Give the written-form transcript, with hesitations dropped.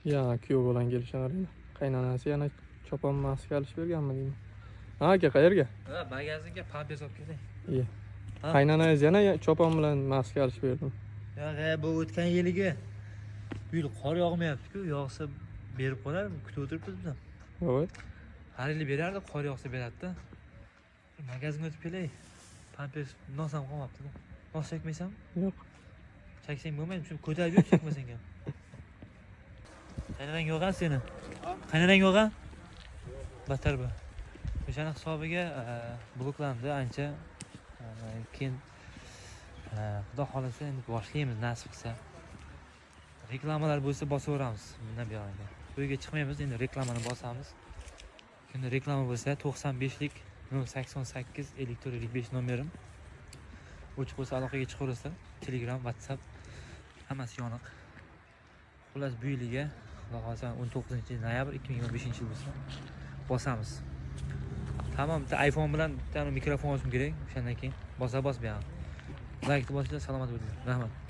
Ya kuyov bilan kelishgan. Qaynonasi yana chopon maska olib berganmi deyman. Ha aka, qayerga? Ha, magazinga pampers olib kelay. Iya. Ha. Qaynonangiz yana chopon bilan maska olib berdim. Yo'q, bu o'tgan yiliga. Bu yil qor yog'mayapti-ku, yog'sa berib qo'yar, kutib o'tiribmiz biz ham. Voy. Har yili berardi, qor yog'sa beradi-da. Magazinga o'tib kelay. Pampers nos ham qolmabdi-da. Nos chekmaysanmi? Yo'q. Cheksang bo'lmaydi, shuni ko'tarib yur, chekmasang ham. Qaynonang yo'q seni? Qaynonang yo'q? Battar bu. O'shani hisobiga bloklandi ancha. Keyin xudo xohlasa endi boshlaymiz, nasib qilsa. Reklamalar bo'lsa bosaveramiz bundan buyog'iga. To'yga chiqmaymiz, endi reklamani bosamiz. Kimda reklama bo'lsa, 95lik 088 54 55 nomerim. O'chiq bo'lsa, aloqaga chiqaverasizlar. Telegram, WhatsApp hammasi yoniq. Xullas, bu yiliga xudo xohlasa 19 noyabr 2025 yil bo'lsa bosamiz. Tamom, bitta iPhone bilan bitta mikrofon olishim kerak. O'shandan keyin bosa bos buyog'i. Laykni bosinglar, salomat bo'linglar. Rahmat.